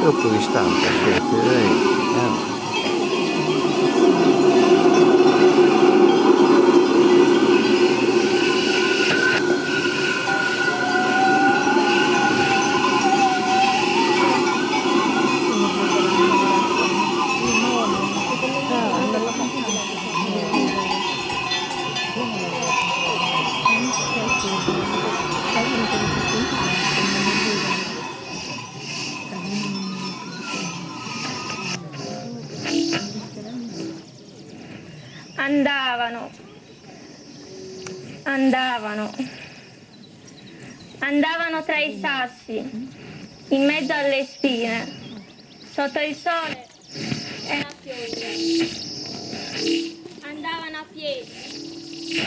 Tropu distante sceti. Andavano, andavano, andavano tra i sassi, in mezzo alle spine, sotto il sole e la pioggia. Andavano a piedi,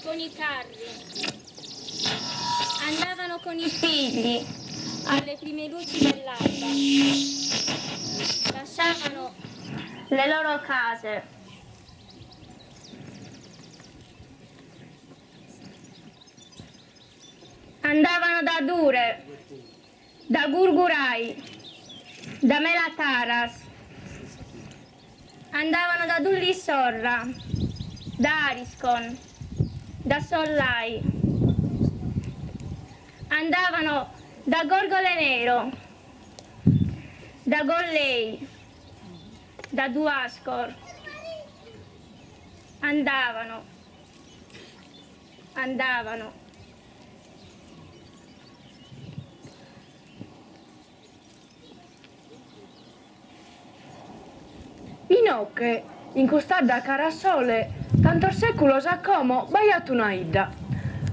con i carri, andavano con i figli alle prime luci dell'alba, lasciavano le loro case. Andavano da Dure, da Gurgurai, da Melataras, andavano da Dullissorra, da Ariscon, da Sollai, andavano da Gorgole Nero, da Gollei, da Duascor, andavano, andavano. Inoche, in cust'adda cara a sole, tantos seculos a como b'aiat una 'idda.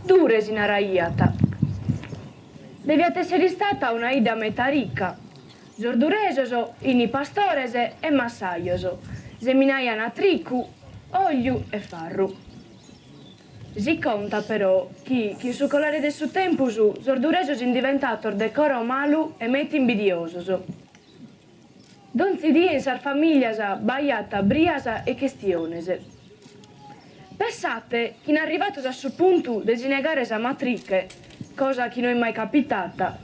Dure si naraiat. Deviat essere istata una 'idda meta ricca. Sos duresos 'ini pastores e massajos, seminaian tricu, ogliu e farru. Si contat però chi, chin su colare de su tempus, sos duresos 'in diventatos de coro malu e meta imbidiosos. Donzi die in sas familias b'aiat brias e chestiones. Pessate chi 'in arrivatos a su puntu de si negare sa matriche, cosa chi no 'it mai capitata,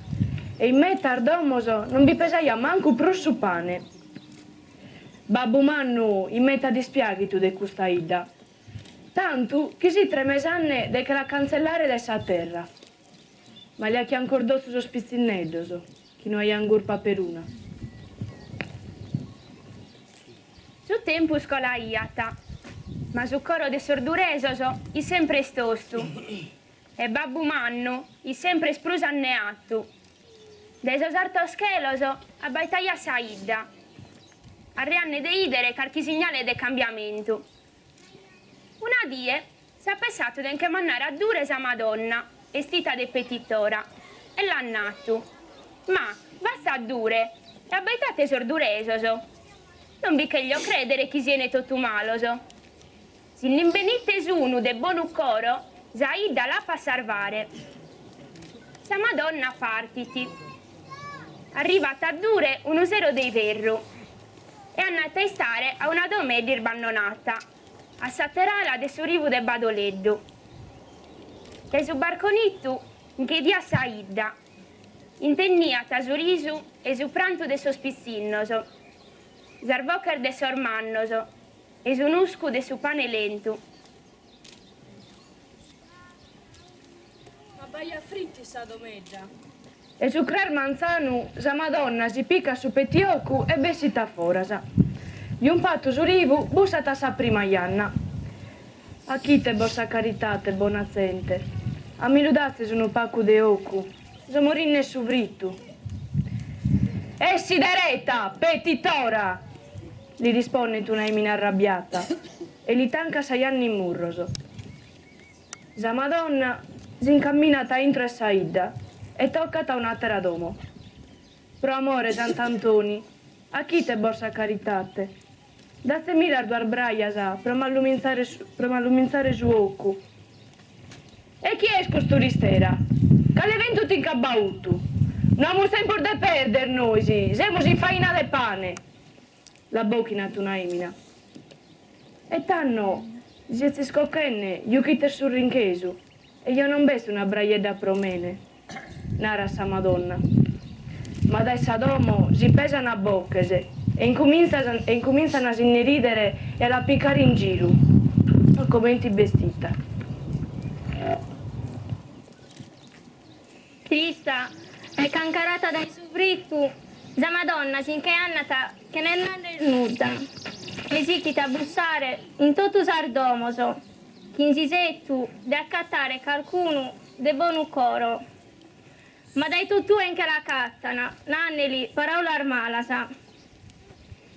e in metas domos non bi pesaiat mancu prus su pane. Babbu Mannu 'it meta dispiaghitu de custa 'idda. Tantu chi s'it tremesanne de che la cantzellare dae sa terra. Ma li achian cordotzu sos pitzinneddos, chi no aian gurpa peruna. Su tempus colaiat, ma su coro de sos duresos it sempre tostu e Babbu Mannu it sempre prus anneatu. Dae sos artos chelos abbaitaiat sa 'idda, arreanne de 'idere carchi signale de cambiamentu. Una die s'at pessatu de nche mannare a Dure sa Madonna, estita de petitora, e l'at natu, Ma, vassa a Dure e abbaitate sos duresos. Non bi cheglio crèdere chi siene totu malos. Si nd'imbenites unu de bonu coro, sa 'idda l'apo a sarvare. Sa Madonna partit. Arrivat a Dure unu sero de iverru. E annat a istare a una domedda irbannonata, a s'ater'ala de su rivu de Badoleddu. Dae su barconitu nche 'idiat sa 'idda, intenniat su risu e su prantu de sos pitzinnos, sas boches de sos mannos e su nuscu de su pane lentu. Ma b'aiat fritu in sa domedda. E su cras manzanu sa Madonna si picat su petiocu e bessit a foras. Jumpatu su rivu bussat a sa prima janna. Achite bos sa caritate, bona zente. A mi lu datzes unu pacu de ocu. So morinne 'e su fritu. Essi dereta, petitora! Li risponnet una 'emina arrabbiata e li tancat sa janna in murros. Sa Madonna s'incamminat a intro 'e sa 'idda e tocat a un'àtera domo. Pro amore 'e Sant'Antoni, achite bos sa caritate, datzemilas duas brajas pro m'alluminzare pro m'alluminzare su 'ocu. E chie est cust'uristera? Cale ventu ti nch'at bautu? No amus tempus de perder nois, semus in faina de pane! L'abbochinat una 'emina. E tanno, si sezis cochenne, juchites su rinchesu, e ja non b'est una brajedda pro mene, narat sa Madonna. Ma dae sa domo si pesan boches e incumintzan a si nde ridere e a la picare in giru pro comente bestita. Trista e cancarata dae su fritu, sa Madonna si nche annat chene narrer nudda e sichit a bussare in totu sas domos chin s'isetu de acatare carcunu de bonu coro. Ma dae totue nche la catzan, nanneli paraulas malas.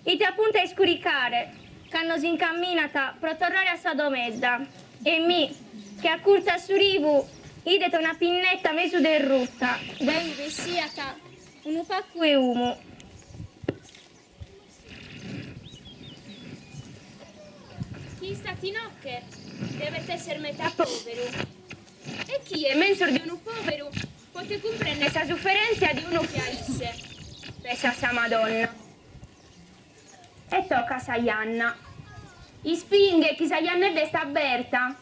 Ite a puntu 'e iscuricare cando s'incamminat pro torrare a sa domedda e mi, chi acurtzu a su rivu 'idet una pinnetta mesu derrutta dae ube essiat unu pacu 'e umu. Chi istat inoche devet esser meta poveru e chie menzus de unu poveru Potet cumprender sa suferèntzia de unu che a isse, pessat sa Madonna. E tocat sa janna. Ispinghe chi sa jannedda est aberta!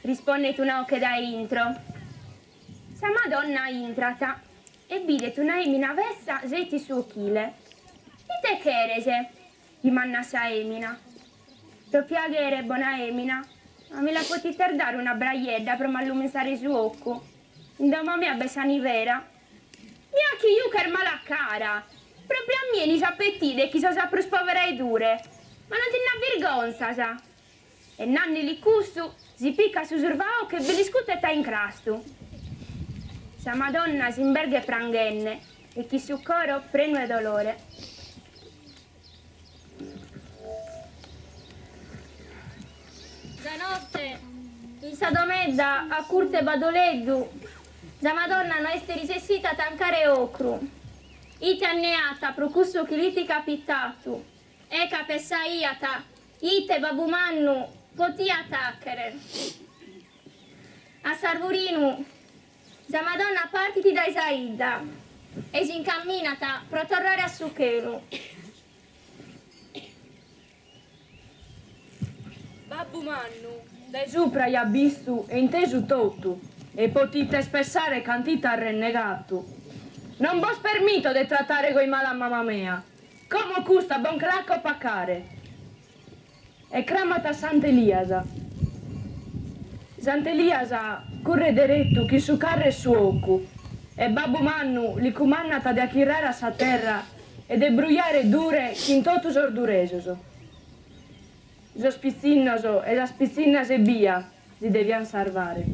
rispondet una 'oche dae intro. Sa Madonna intrat e bidet una 'emina betza sètida in su 'ochile. Ite cheres? Dimannat sa 'emina. Pro piaghere, bona 'emina, a mi la potites dare una brajedda pro m'alluminzare su 'ocu? In domo mea b'est sa nivera. Mi ah chi juches mala cara! Propriu a mie 'enis a petire chi so sa prus povera 'e Dure. Ma non ti nd'avirgonzas? E nanneli custu, si picat su survaocu e bi l'iscutet a incrastu. Sa Madonna s'imberghet pranghenne e chi su coro prenu 'e dolore. Sa notte, in sa domedda a curtzu 'e Badoleddu, sa Madonna no est risessita a tancare ocru. Ite anneata pro cussu chi l'it capitatu e ca pessaiat ite Babbu Mannu potiat 'achere. A s'arvurinu Sa Madonna partit dae sa 'idda e s'incamminat pro torrare a su chelu. Babbu Mannu dae supra aiat bistu e intesu totu e potites pessare cant'it arrennegatu. Non bos permito de trattare goi male a mama mea. Como custa bo nche l'aco pacare. E cramat a Sant'Elias. Sant'Elias curret derettu chin su carru 'e su 'ocu e Babbu Mannu li cumannat de achirrare a sa terra e de brujare Dure chin totu sos duresos. Sos pitzinnos e sas pitzinnas ebbia si devian sarvare.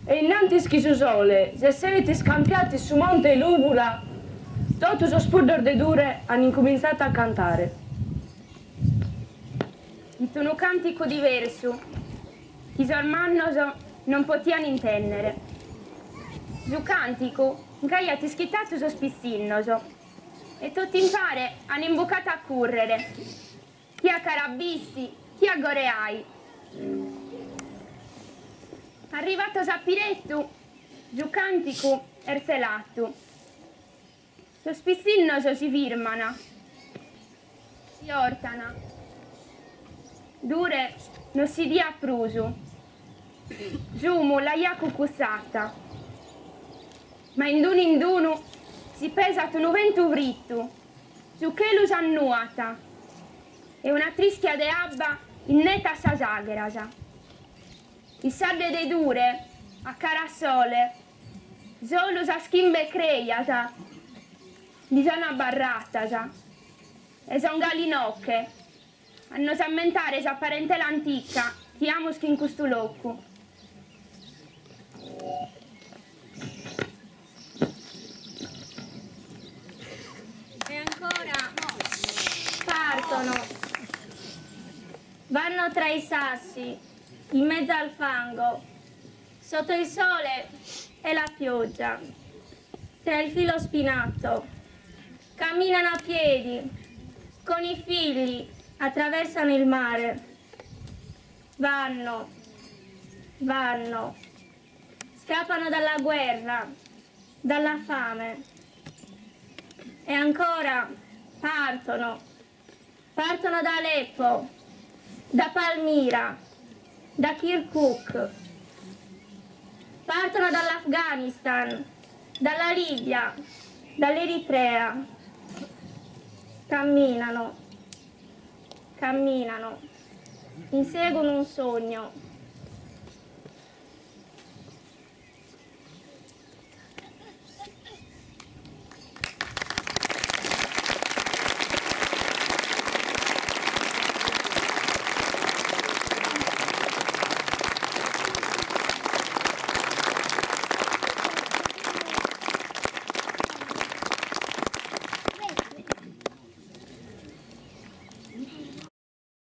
E innantis chi su sole s'esseret iscampiatu in su monte 'e Lùvula, totu sos puddos de Dure an incumintzatu a cantare. It unu cànticu diversu chi sos mannos non potian intènnere. Su cànticu nch'aiat ischitatu sos pitzinnos e tot'impare an imbucatu a cùrrere. Chi a Carabissi, chi a Goreai. Arrivatos a Pirettu, su cànticu est zelatu. Sos pitzinnos si firman, si 'ortan. Dure no si 'idiat prus. S'umu l'aiat cucutzata. Ma in d'unu in d'unu si pesat unu bentu frittu Su chelu s'annuat e una trischia de abba innetat sas àgheras. In s'adde de Dure, a cara a sole, solu sas chimbe crejas bi son abarratas e son galu inoche a nos ammentare sa parentela antica chi amus chin custu locu. E ancora partono, vanno tra i sassi, in mezzo al fango, sotto il sole e la pioggia, tra il filo spinato, camminano a piedi, con i figli attraversano il mare, vanno, vanno. Scappano dalla guerra, dalla fame. E ancora partono, partono da Aleppo, da Palmira, da Kirkuk. Partono dall'Afghanistan, Dalla Libia, dall'Eritrea. Camminano, camminano, inseguono un sogno.